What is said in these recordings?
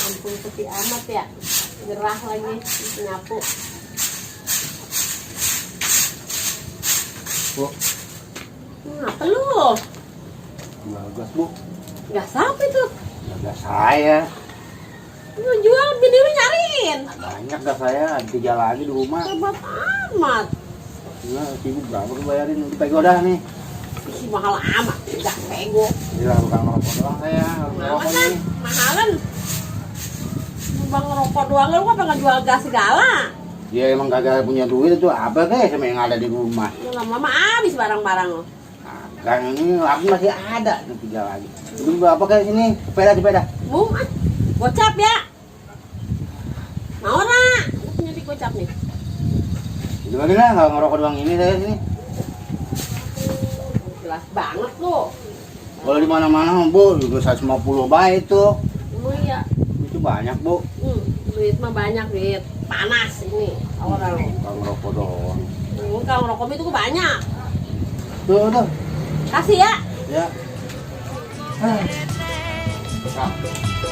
ampun sepi amat ya. Gerah lagi nyapu. Bu. Apa lu? Gas, Bu. Gas apa itu? Gas saya. Lu jual bini lu nyariin. Banyak gas saya, ada 3 lagi di rumah. Hebat amat. Nah, ibu berapa dibayarin? Pego dah nih. Ih, mahal amat. Gas pego. Gila, bukan ngerokok doang saya. Ngerokok Mahal kan? nih. Mahalan. Bang ngerokok doang lu apa nggak jual gas segala? Dia emang kagak punya duit itu apa kayak sama yang ada di rumah. Lu lama-lama habis barang-barang lo. Kan ini lagi masih ada nih 3 lagi. Itu berapa kayak sini? Sepeda. Bung, gocap ya. Mau ora? Lu punya di gocap nih. Itu lagi lah, kalau ngerokok doang ini saya sini. Jelas banget lu. Kalau di mana-mana Bu, juga 150 baik itu. Emang iya. Itu banyak, Bu. Duit mah banyak, duit. Panas ini orang. Kalau ngerokok doang. Kalau ngerokok itu banyak. Tuh. Kasih ya. Ya.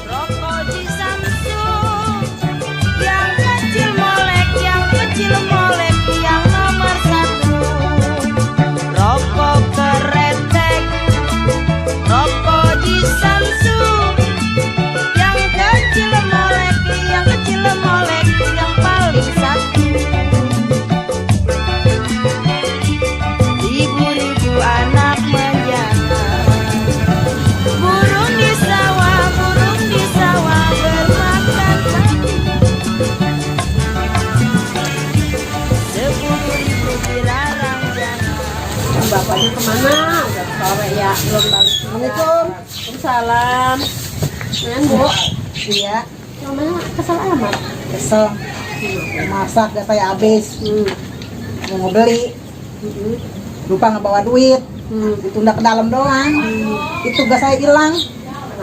Rokok di Samsung yang kecil molek, yang kecil molek, yang nomor 1. Rokok keretek, rokok di Samsung yang kecil molek, yang kecil molek, yang paling 1. Ribu-ribu anak menjana, burung di sawah bermakan padi. 10.000 dilarang jana. Bapaknya kemana? Udah sore ya, belum balik. Assalamualaikum. Waalaikumsalam. Main Bu. Iya, Namanya kesel amat. kesel. Masak gak saya habis. Mau beli, lupa ngebawa duit. Ditunda ke dalam doang. Itu gas saya hilang.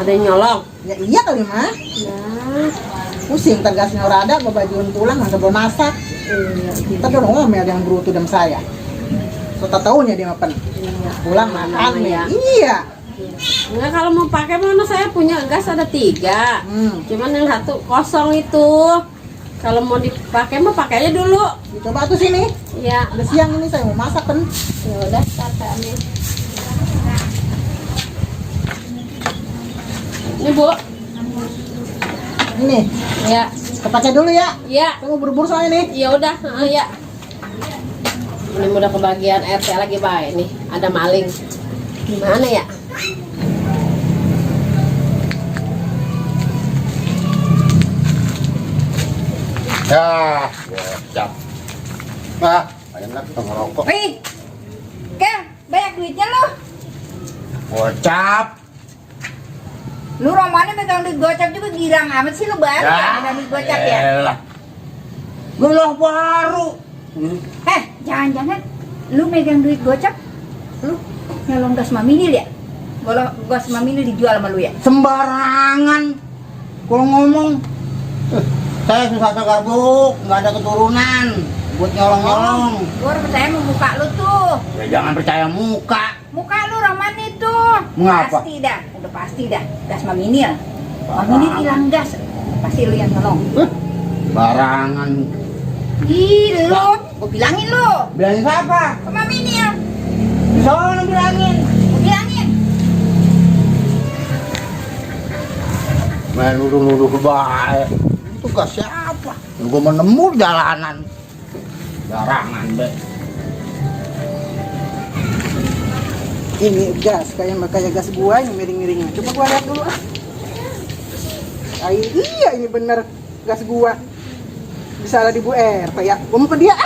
Ada yang nyolong. Ya iya kali mah. Ya. Pusing ntar gasnya orang ada, bajuin pulang nggak belum masak. Iya. Kita udah ngomel yang berutu dem saya. So tahunya dia makan. Pulang makan ya. Iya. Enggak, kalau mau pakai mana saya punya gas ada 3. Cuman yang satu kosong itu. Kalau mau dipakai mah pakai aja dulu. Coba tuh sini. Iya. Udah siang ini saya mau masak kan. Ya udah, tata nih. Ini Bu. Ini, Ya. kepakai dulu ya. Iya. Saya mau buru-buru soalnya nih. Ya udah, ya. Ini udah kebagian RT lagi baik nih. Ada maling. Gimana ya? Ya, gocap. Banyak lah kita ngerokok. Wih, Kel, banyak duitnya lo. Gocap. Lu romannya megang duit gocap juga girang amat sih lu baru ya megang duit gocap ya. Elah. Gelah baru. Jangan-jangan lu megang duit gocap, lu nyolong gas maminil ya? Kalau gas maminil dijual sama lu ya? Sembarangan. Kalau ngomong, saya susah segabuk, nggak ada keturunan buat nyolong-nyolong. Gua percaya sama muka lu tuh. Ya jangan percaya muka. Muka lu roman itu. Mengapa? Pasti dah, udah pasti dah. Gas maminil. Maminil hilang gas. Pasti lu yang nolong. Barangan. Ih, lu, gua bilangin lu. Bilangin siapa? Ke maminil. Soalnya bilangin. Gua bilangin. Main nuduh-nuduh baik. Itu gas siapa? Gue menemu jalanan. Barangan be. Ini gas kayak gas gua yang miring-miringnya. Coba gua lihat dulu. Iya ini bener gas gua. Bisa ada di Bu RT ya. Gua mau ke dia.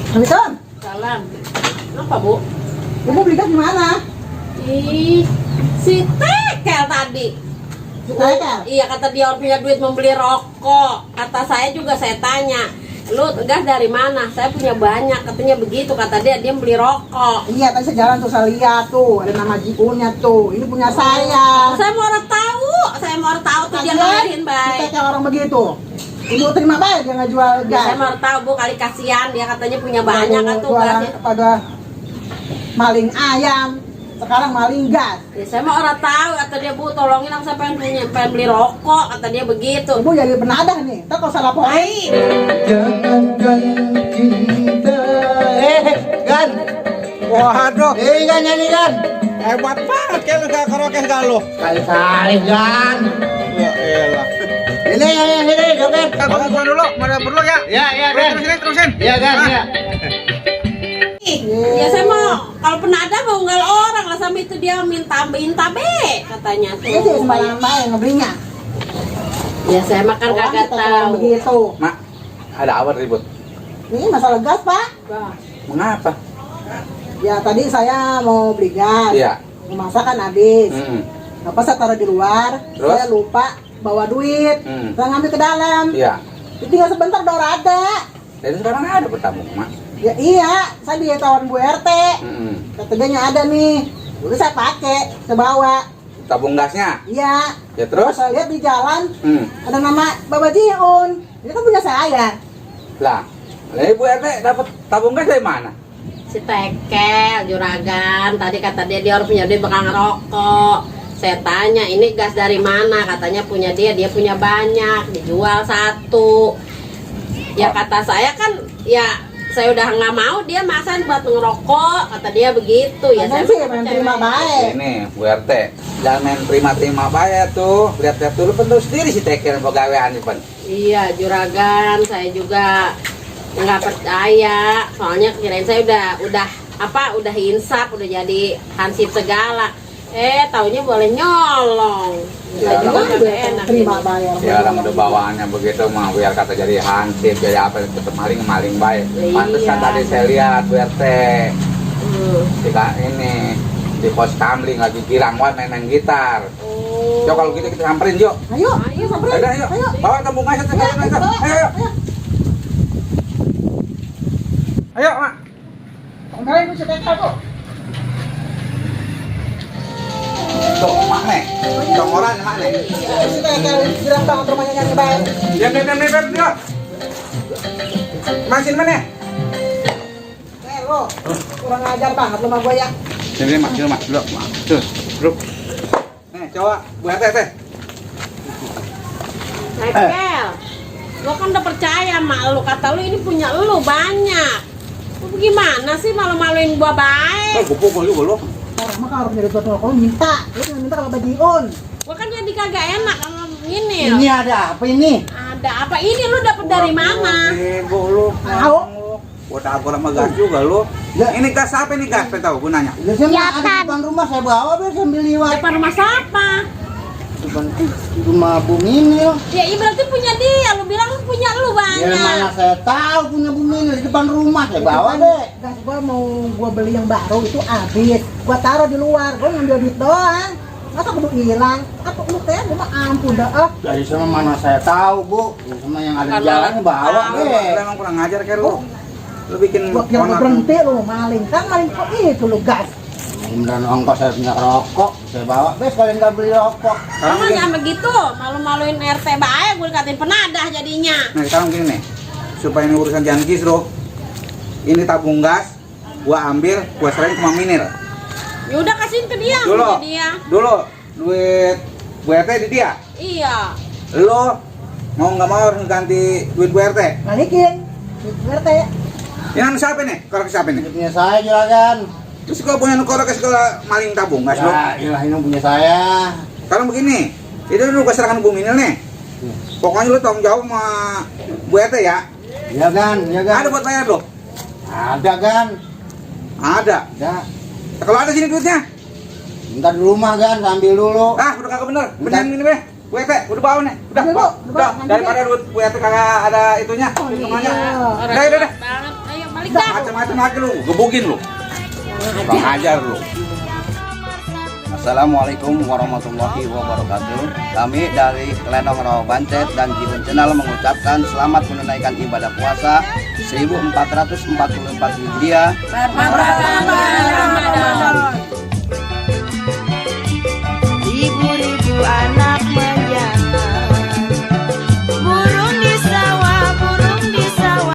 Assalamualaikum. Salam. Apa Bu? Lu mau beli gas di mana? Ih, si Tekel tadi. Iya, kata dia orang punya duit membeli rokok. Kata saya juga, saya tanya, lu gas dari mana? Saya punya banyak, katanya begitu. Kata dia beli rokok. Iya, tadi saya jalan tuh saya lihat tuh ada nama Jiunnya tuh. Ini punya saya. Saya mau orang tahu tuh dia ngajarin baik. Kita kayak orang begitu. Ibu terima baik dia nggak jual Ya, gas. saya mau orang tahu Bu, kali kasihan dia katanya punya banyak kan tuh jualan gasnya. kepada maling ayam. Sekarang maling gas. Ya, saya mau orang tahu, kata dia Bu, tolongin aku, saya pengen beli rokok, kata dia begitu. Ibu jadi penadah nih. Ntar kalau salah poin. Jangankan cinta. Gan. Waduh, Gan nyanyi Gan. hebat banget kayak lu karaoke galuh. Kali-kali Gan. Ya elah. Ini yang sini, Joget. Kan gua pulang dulu, mau perlu ya? Ya Gan. Terusin. Iya Gan, ya. Ya saya mau, kalau penadah mau unggal orang lah, sampai itu dia minta be katanya tuh. Ini sih sembarangan baik ngebelinya. Ya saya makan Orang kagak kita kayak tahu. begitu. Mak, ada apa ribut? Ini masalah gas, Pak. Wah, Mengapa? Ya tadi saya mau beli gas. Iya. Memasak kan habis. Hmm. Apa saya taruh di luar, Terus? saya lupa bawa duit. Saya ngambil ke dalam. Iya. Tinggal sebentar udah ada. Dan sekarang ada bertabung, Mak. Ya iya, saya ditawan Bu RT. Hmm. Kata dia ada nih. Udah saya pakai, saya bawa. Tabung gasnya. Iya. Ya terus? Saya lihat di jalan Hmm. ada nama Bapak Jiun. Ini kan punya saya. Lah, Ibu RT dapat tabung gas dari mana? si Tekel, Juragan, tadi kata dia orang punya duit bakal ngerokok. Saya tanya, ini gas dari mana? Katanya punya dia punya banyak, dijual satu. Ya kata saya kan, ya saya udah nggak mau dia maksain buat ngerokok, kata dia begitu. Ya Kan saya sih mah main percaya. terima baik. Ini Bu RT, jangan main terima-terima bayar tuh. Lihat-lihat dulu kan tahu sendiri si Tekel pegawaian nih, Pan. Iya, Juragan, saya juga nggak percaya. Soalnya kirain saya udah insaf, udah jadi hansip segala. Taunya boleh nyolong. Ya, Saya juga lah. kagak enak Terima ini. bayar. Ya orang udah bawaannya begitu mah biar kata jadi hansip, jadi apa tetap maling baik. Iya. Pantesan tadi saya lihat Bu RT Hmm. ini di pos kamling lagi girang banget main gitar. Oh. Yuk kalau gitu kita samperin yuk. Ayo, ayo samperin. Ayo. Bawa tabung gas sekalian aja. Ayo. Ayo, Mak. Kemarin gue setekel tuh. Tuh, Mak nih. Dong orang Mak nih. Setekel gerak banget rumahnya nyanyi baik. Diam. Masin mana? Lo, kurang ajar banget lu sama gue ya. Sini Mak, dulu, Mak. Tuh, bro. Nih, coba Bu RT teh. Tekel, gua kan udah percaya sama lu, kata lu ini punya lu banyak. Lu gimana sih malu-maluin gua baik? Gue pukul juga lu. Orang mah kalau nyari tuh kalau minta, lu jangan minta kalau bajiun. Gua kan jadi kagak enak sama ini. Ini ada apa ini? Ada apa ini, lu dapet dari mana? Bego lu. Tahu. Gua takut sama gas juga lu. Ya. Ini gas apa ini gas? Tahu gunanya? Biasanya ada di depan rumah saya bawa biar sambil liwat. Depan rumah siapa? Depan rumah Bung ini loh. Ya berarti punya dia, lu bilang lu punya lu Ya mana banyak. saya tahu punya Bung ini di depan rumah saya bawa deh. Gas gua mau gua beli yang baru itu habis. Gua taruh di luar, gua ngambil duit doang. Masa kudu hilang? Apa lu teh gua mah ampun dah ah. Dari sana mana saya tahu Bu, sama yang ada di jalannya bawa Lu deh. emang kurang ngajar kayak lu. Lu bikin Gua kira ponak. berhenti lu maling. Kan maling kok itu lu gas. Kemudian ongkos saya punya rokok, saya bawa. Bes kalian nggak beli rokok. Sekarang Kamu gini. jangan begitu, malu-maluin RT baik, gue dikatain penadah jadinya. Nah, sekarang gini nih. Supaya ini urusan jangan kisruh. Ini tabung gas, gua ambil, gua serahin ke Mang Minir. Ya udah kasihin ke dia, Dulu. punya dia. Dulu duit Bu RT di dia. Iya. Lo mau nggak mau harus ganti duit Bu RT. Balikin. Ngerti ya? Ini siapa nih? Korek siapa nih? Ini punya saya juragan. Terus kalau punya korek segala maling tabung gas lo. Ya, iyalah ini punya saya. Sekarang begini, itu lu gua serahkan Bu Minir nih. Pokoknya lu tanggung jawab sama Bu RT ya. Iya kan, iya kan. Ada buat bayar lo? Ada kan. Ada. Ada. Kalau ada sini duitnya. Minta di rumah kan, ambil dulu. Ah, udah kagak bener. Bener ini be. Bu RT, udah bawa nih. Udah, Ambil, Bu. bawa. Udah Udah, bawa, daripada duit Bu RT kagak ada itunya, hitungannya. iya. Udah. Banget. Ayo balik dah. Macam-macam lagi lu, gebukin lu. Bang ajar lu. Assalamualaikum warahmatullahi wabarakatuh. Kami dari Lenong Rawa Bancet dan Jiun Channel mengucapkan selamat menunaikan ibadah puasa 1444 Hijriah. Selamat Ramadan.